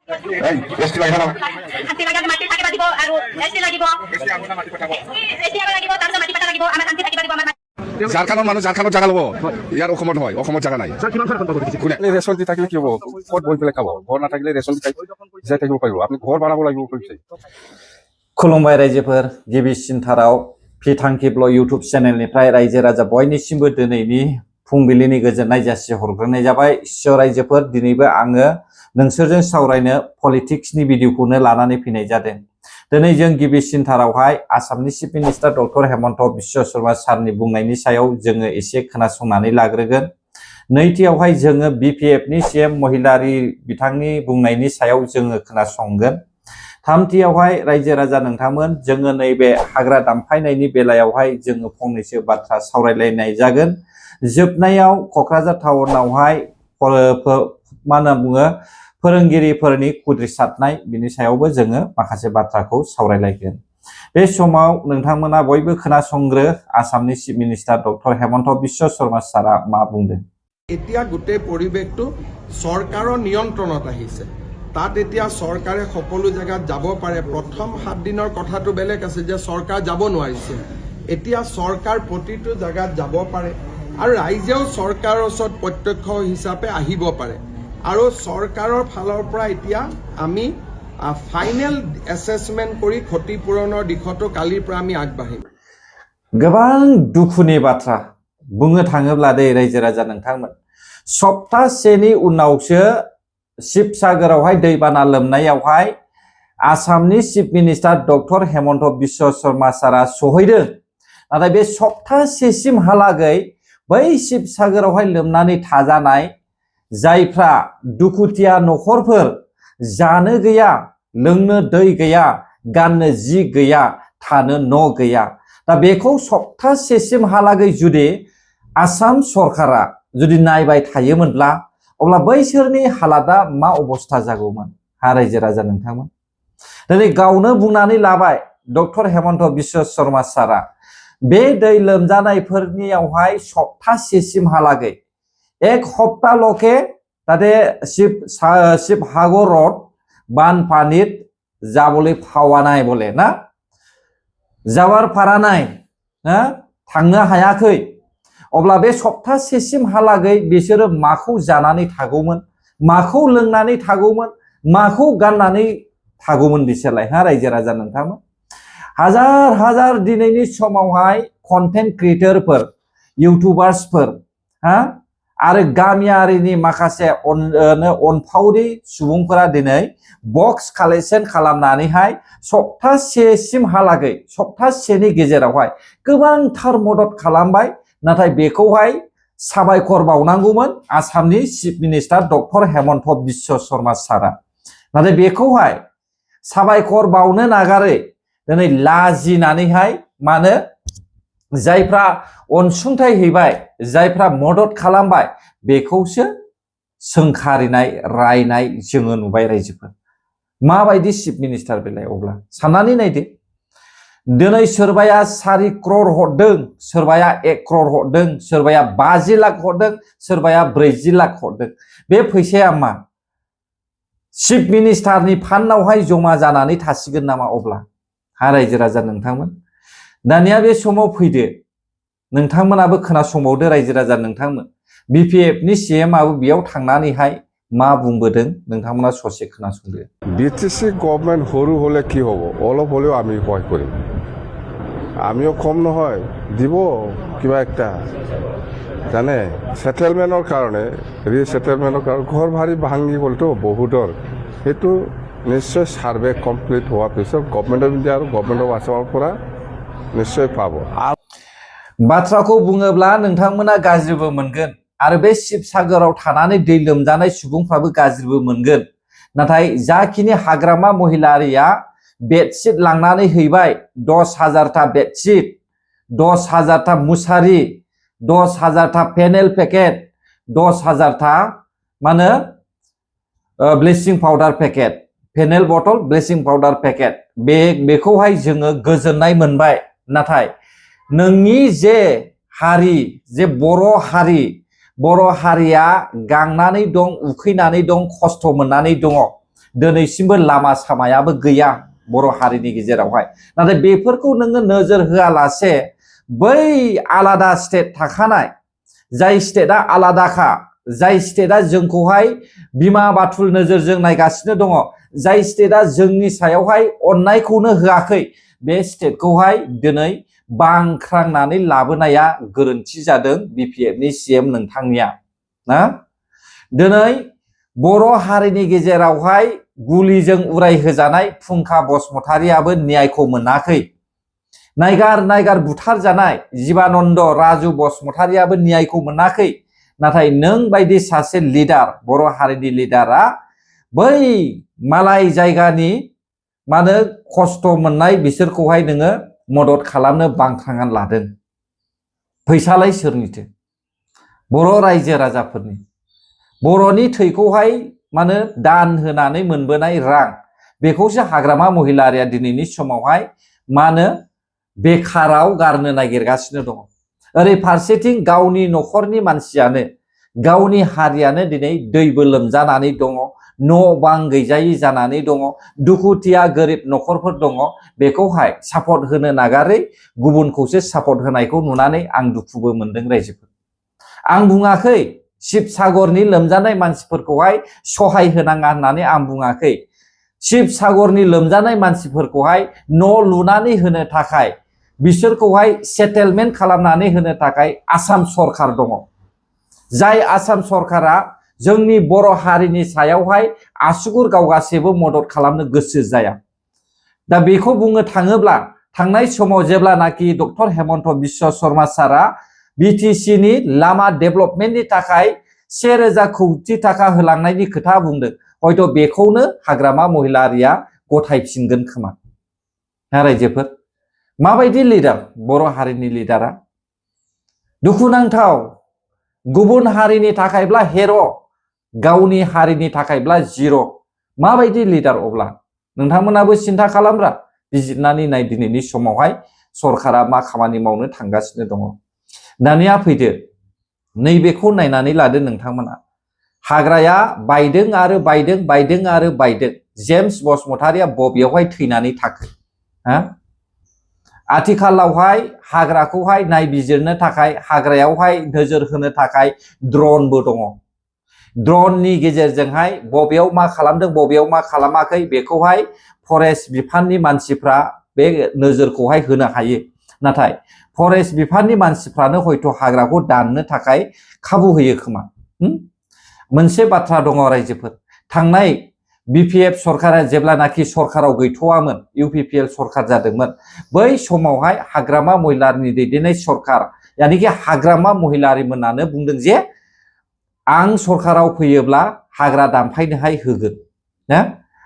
এই এসটি লাগে না শান্তি লাগে মাটি থাকিব দিব আৰু এসটি লাগিব এসটি আমরা মাটি পঠাব এসটি আমরা লাগিব তাৰ মাটি পঠা লাগিব আমাৰ শান্তি থাকিব দিব আমাৰ ঝাৰখণ্ডৰ মানুহ ঝাৰখণ্ডৰ জাগা ল'ব ইয়াৰ অসমত নহয় অসমত জাগা নাই কোনে ৰেচন দি থাকিলে কি হ'ব ক'ত বহি পেলাই খাব ঘৰ নাথাকিলে ৰেচন দি যাই থাকিব পাৰিব আপুনি ঘৰ বনাব লাগিব কৈছে खुलुमबाय रायजोफोर गिबिसिनथाराव फिथांखिब्ल इउटुब चेनेलनिफ्राय रायजो राजा बयनिसिमबो दिनैनि फुंबिलिनि गोजोननाय जासिहरग्रोनाय जाबाय इसोर रायजोफोर दिनैबो आङो नोंसोरजों सावरायनो पलिटिक्सनि भिडिअखौनो लानानै फैनाय जादों। दिनै जों गिबिसिनथारावहाय आसामनि chief minister doctor Hemant Biswa Sharma सारनि बुंनायनि सायाव जोङो एसे खोनासंनानै लाग्रोगोन। नैथियावहाय जोङो बिपिएफनि सीएम महिलारि बिथांनि बुंनायनि सायाव जोङो खोनासंगोन। थामथियावहाय रायजो राजा नोंथांमोन जोङो नैबे हाग्रा दामफायनायनि बेलायावहाय जोङो फंनैसो बाथ्रा सावरायलायनाय जागोन। जोबनायाव क'क्राझार टाउनावहाय मा होनना बुङो फोरोंगिरिफोरनि खुद्रिसारनाय बिनि सायावबो जोङो माखासे बाथ्राखौ सावरायलायगोन। बे समाव नोंथांमोना बयबो खोनासंग्रो आसामनि chief minister doctor Hemant Biswa Sharma सारा मा बुंदों। এতিয়া গোটেই পৰিৱেশটো চৰকাৰৰ নিয়ন্ত্ৰণত আহিছে। তাত এতিয়া চৰকাৰে সকলো জায়গাত যাব পাৰে। প্ৰথম 7 দিনৰ কথাটো বেলেগ আছে যে চৰকাৰ যাব নোৱাৰিছে। এতিয়া চৰকাৰ প্ৰতিটো জায়গাত যাব পাৰে আৰু ৰাইজেও চৰকাৰৰ ওচৰত প্ৰত্যক্ষ হিচাপে আহিব পাৰে আৰু চৰকাৰৰ ফালৰ পৰা এতিয়া আমি ফাইনেল এছেছমেন্ট কৰি ক্ষতিপূৰণৰ দিশতো কালিৰ পৰা আমি আগবাঢ়িম। गोबां दुखुनि बाथ्रा बुंनो थाङोब्ला दे रायजो राजा नोंथांमोन सप्तासेनि उनावसो शिबसागरावहाय दैबाना लोमनायावहाय आसामनि chief minister doctor Hemant Biswa Sharma सारा सहैदों। नाथाय बे सप्तासेसिमहालागै बै शिबसागरावहाय लोमनानै थाजानाय जायफ्रा दुखुथिया न'खरफोर जानो गैया लोंनो दै गैया गाननो जि गैया थानो न' गैया दा बेखौ सप्तासेसिमहालागै जुदि आसाम सरकारा जुदि नायबाय थायोमोनब्ला अब्ला बैसोरनि हालादा मा अबस्था जागौमोन। हा रायजो राजा नोंथांमोन दिनै गावनो बुंनानै लाबाय डक्टर हेमन्त बिश्व शर्मा सारा बे दै लोमजानायफोरनियावहाय सप्तासेसिमहालागै एक हप्ताहलके তাতে শিৱসাগৰত বানপানীত যাবলৈ পাৱা নাই বলে না যাৱাৰ পাৰা নাই না थांनो हायाखै। अब्ला बे सप्तासेसिमहालागै बिसोरो माखौ जानानै थागौमोन माखौ लोंनानै थागौमोन माखौ गाननानै थागौमोन बिसोरलाय। हा रायजो राजा नोंथांमोन हाजार हाजार दिनैनि समावहाय कन्टेन्ट क्रिएटरफोर इउटुबार्सफोर हा आरो गामियारिनि माखासे अनफावरि सुबुंफोरा दिनै बक्स कालेक्शन खालामनानैहाय सप्तासेसिमहालागै सप्तासेनि गेजेरावहाय गोबांथार मदद खालामबाय। नाथाय बेखौहाय साबायखर बावनांगौमोन आसामनि chief minister doctor Hemant Biswa Sharma सारा। नाथाय बेखौहाय साबायखर बावनो नागारै दिनै लाजिनानैहाय मानो जायफ्रा अनसुंथाइ हैबाय जायफ्रा मदद खालामबाय बेखौसो सोंखारिनाय रायनाय जोङो नुबाय। रायजोफोर माबायदि चिफ मिनिस्टार बेलाय अब्ला साननानै नायदो दिनै सोरबाया 4 crore हरदों सोरबाया 1 crore हरदों सोरबाया 50 लाख हरदों सोरबाया 40 लाख हरदों। बे फैसाया मा चिफ मिनिस्टारनि फान्डआवहाय जमा जानानै थासिगोन नामा अब्ला। हा रायजो राजा नोंथांमोन दानिया बे समाव फैदो नोंथांमोनाबो खोनासंबावदो रायजो राजा नोंथांमोन बिपिएफनि सीएमआबो बेयाव थांनानैहाय मा बुंबोदों नोंथांमोना ससे खोनासंदो। বিটিসি গভর্নমেন্ট সৰু হলে কি হ'ব অলপ হলেও আমি সহায় কৰিম আমিও কম নহয় দিব কিবা একটা জানে সেটেলমেন্টৰ কাৰণে ৰিসেটেলমেন্টৰ কাৰণে ঘৰ ভাৰি ভাঙি গ'লতো বহুতৰ সেইটো নিশ্চয় সাৰ্ভে কমপ্লিট হোৱাৰ পিছত গভৰ্নমেন্ট অফ ইণ্ডিয়া আৰু গভৰ্নমেন্ট অফ আসামৰ পৰা নিশ্চয় পাব। बाथ्राखौ बुङोब्ला नोंथांमोना गाज्रिबो मोनगोन आरो बे शिबसागराव थानानै दै लोमजानाय सुबुंफ्राबो गाज्रिबो मोनगोन। नाथाय जाखिनि हाग्रामा महिलारिया बेडशीट लांनानै हैबाय 10,000टा बेडशीट 10,000टा मुसारि 10,000टा पेनेल पेकेट 10,000टा माने bleaching powder packet panel bottle bleaching powder packet बेखौहाय जोङो गोजोननाय मोनबाय। नाथाय नोंनि जे हारि जे बर' हारिया गांनानै दं उखैनानै दं खस्थ' मोननानै दङ दिनैसिमबो लामा सामायाबो गैया बर' हारिनि गेजेरावहाय नाथाय बेफोरखौ नोङो नोजोर होआलासे बै आलादा स्टेट थाखानाय जाय स्टेटआ आलादाखा जाय स्टेटआ जोंखौहाय बिमा बाथुल नोजोरजों नायगासिनो दङ जाय स्टेटआ जोंनि सायावहाय अननायखौनो होआखै बे स्टेटखौहाय दिनै बांख्रांनानै लाबोनाया गोरोन्थि जादों बिपिएफनि सीएम नोंथांनिया ना दिनै बर' हारिनि गेजेरावहाय गुलिजों उरायहोजानाय फुंखा बसुमतारियाबो न्यायखौ मोनाखै नायगार बुथार जानाय जीवानन्द राजु बसुमतारियाबो न्यायखौ मोनाखै नाथाय नों बायदि सासे लिडार बर' हारिनि लिडारा बै मालाय जायगानि मानो खस्थ' मोननाय बिसोरखौहाय नोङो मदद खालामनो बांख्रांनानै लादों फैसालाय सोरनिथो बर' रायजो राजाफोरनि बर'नि थैखौहाय मानो दान होनानै मोनबोनाय रां बेखौसो हाग्रामा महिलारिया दिनैनि समावहाय मानो बेखाराव गारनो नागिरगासिनो दङ ओरै फारसेथिं गावनि न'खरनि मानसियानो गावनि हारियानो दिनै दैबो लोमजानानै दङ न' बां गैजायै जानानै दङ दुखुथिया गोरिब न'खरफोर दङ बेखौहाय सापर्ट होनो नागारै गुबुनखौसो सापर्ट होनायखौ नुनानै आं दुखुबो मोनदों रायजोफोर आं बुङाखै शिबसागरनि लोमजानाय मानसिफोरखौहाय सहाय होनाङा होननानै आं बुङाखै शिबसागरनि लोमजानाय मानसिफोरखौहाय न' लुनानै होनो थाखाय बिसोरखौहाय सेटेलमेन्ट खालामनानै होनो थाखाय आसाम सरकार दङ जाय आसाम सरकारा जोंनि बर' हारिनि सायावहाय आसुगुर गावगासेबो मदद खालामनो गोसो जाया दा बेखौ बुंनो थाङोब्ला थांनाय समाव जेब्लानाखि डक्टर हेमन्त बिश्व शर्मा सारा बिटिसिनि लामा डेभेलपमेन्टनि थाखाय 1000 कोटी टाका होलांनायनि खोथा बुंदों हयथ' बेखौनो हाग्रामा महिलारिया गथायफिनगोन खोमा रायजोफोर माबायदि लिडार बर' हारिनि लिडारा दुखुनांथाव गुबुन हारिनि थाखायब्ला हेर' गावनि हारिनि थाखायब्ला जिर' माबायदि लिडार अब्ला नोंथांमोनाबो सिन्था खालामब्रा बिजिरनानै नाय दिनैनि समावहाय सरकारा मा खामानि मावनो थांगासिनो दङ दानिया फैदो नैबेखौ नायनानै लादो नोंथांमोना हाग्राया बायदों आरो बायदों जेम्स बसुमतारिया बबेयावहाय थैनानै थाखो हा आथिखालावहाय हाग्राखौहाय नायबिजिरनो थाखाय हाग्रायावहाय नोजोर होनो थाखाय ड्रनबो दङ ड्रननि गेजेरजोंहाय बबेयाव मा खालामदों बबेयाव मा खालामाखै बेखौहाय फरेस्ट बिफाननि मानसिफ्रा बे नोजोरखौहाय होनो हायो नाथाय फरेस्ट बिफाननि मानसिफ्रानो हयथ' हाग्राखौ दाननो थाखाय खाबु होयो खोमा मोनसे बाथ्रा दङ रायजोफोर थांनाय बिपिएफ सरकारा जेब्लानाखि सरकाराव गैथ'वामोन इउपिपिएल सरकार जादोंमोन बै समावहाय हाग्रामा महिलारिनि दैदेननाय सरकार यानिकि हाग्रामा महिलारिमोनानो बुंदों जे आं सरकाराव फैयोब्ला हाग्रा दानफायनोहाय होगोन ना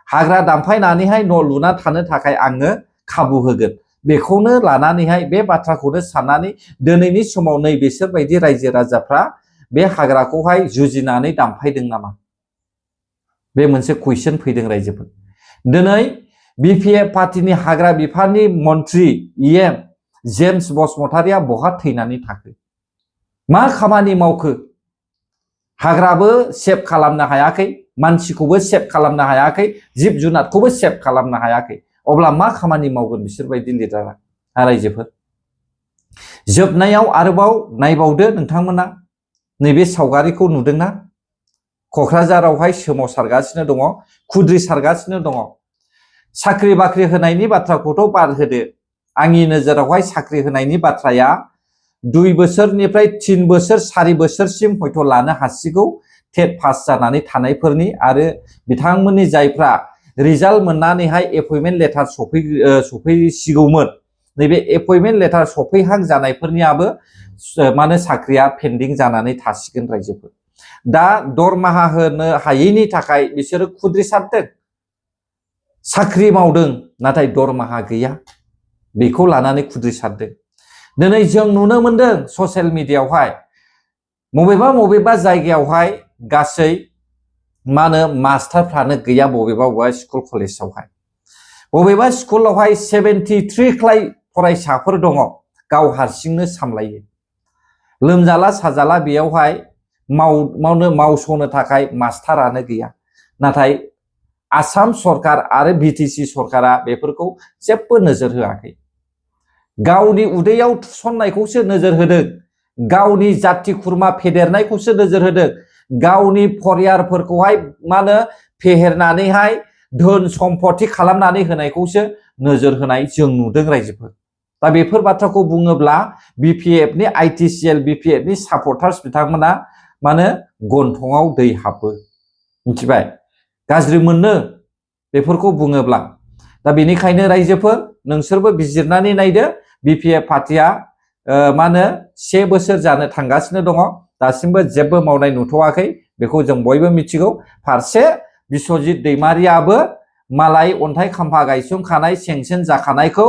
हाग्रा दानफायनानैहाय न' लुना थानो थाखाय आङो खाबु होगोन बेखौनो लानानैहाय बे बाथ्राखौनो साननानै दिनैनि समाव नै बिसोर बायदि रायजो राजाफ्रा बे हाग्राखौहाय जुजिनानै दानफायदों नामा बे मोनसे कुइसन फैदों रायजोफोर दिनै बिपिएफ पार्टीनि हाग्रा बिफाननि मन्त्रि इएम जेम्स बसुमतारिया बहा थैनानै थाखो मा खामानि मावखो हाग्राबो सेभ खालामनो हायाखै मानसिखौबो सेभ खालामनो हायाखै जिब जुनारखौबो सेभ खालामनो हायाखै अब्ला मा खामानि मावगोन बिसोरबायदि लिडारा रायजोफोर जोबनायाव आरोबाव नायबावदो नोंथांमोना नैबे सावगारिखौ नुदोंना क'क्राझारावहाय सोमावसारगासिनो दङ खुद्रिसारगासिनो दङ साख्रि बाख्रि होनायनि बाथ्राखौथ' बाद होदो आंनि नोजोरावहाय साख्रि होनायनि बाथ्राया 2 बोसोरनिफ्राय 3 बोसोर 4 बोसोरसिम हयथ' लानो हासिगौ टेट पास जानानै थानायफोरनि आरो बिथांमोननि जायफ्रा रिजाल्ट मोननानैहाय एपइन्टमेन्ट लेटार सफैसिगौमोन नैबे एपइन्टमेन्ट लेटार सफैहां जानायफोरनियाबो माने साख्रिया पेन्डिं जानानै थासिगोन रायजोफोर दा दरमाहा होनो हायैनि थाखाय बिसोरो खुद्रिसारदों साख्रि मावदों नाथाय दरमाहा गैया बेखौ लानानै खुद्रिसारदों दिनै जों नुनो मोनदों ससियेल मिडियायावहाय बबेबा जायगायावहाय गासै मा होनो मास्टारफ्रानो गैया बबेबा स्कुल कलेजावहाय बबेबा स्कुलावहाय 73 ख्लाय फरायसाफोर दङ गाव हारसिंनो सामलायो लोमजाला साजाला बेयावहाय मावस'नो थाखाय मास्टारानो गैया नाथाय आसाम सरकार आरो बिटिसि सरकारा बेफोरखौ जेबो नोजोर होआखै गावनि उदैयाव थुसननायखौसो नोजोर होदों गावनि जाथि खुरमा फेदेरनायखौसो नोजोर होदों गावनि फरियारफोरखौहाय मा होनो फेहेरनानैहाय धोन सम्पति खालामनानै होनायखौसो नोजोर होनाय जों नुदों रायजोफोर दा बेफोर बाथ्राखौ बुङोब्ला बिपिएफ नि आइटिसिएल बिपिएफ नि सापर्टार्स बिथांमोना माने गन्थङाव दै हाबो मिथिबाय गाज्रि मोनो बेफोरखौ बुङोब्ला दा बेनिखायनो रायजोफोर नोंसोरबो बिजिरनानै नायदो बिपिएफ पार्टिया मा होनो 1 बोसोर जानो थांगासिनो दङ दासिमबो जेबो मावनाय नुथ'वाखै बेखौ जों बयबो मिथिगौ फारसे बिश्वजित दैमारियाबो मालाय अन्थाइ खाम्फा गायसनखानाय सेंसन जाखानायखौ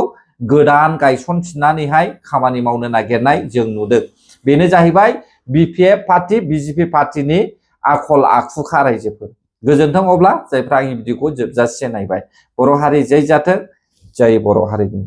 गोदान गायसनफिननानैहाय खामानि मावनो नागिरनाय जों नुदों बेनो जाहैबाय बिपिएफ पार्टी बिजेपि पार्टीनि आखल आखुखा रायजोफोर गोजोन्थों अब्ला जायफ्रा आंनि भिडिअखौ जोबजासे नायबाय बर' हारि जय जाथों जय बर' हारिनि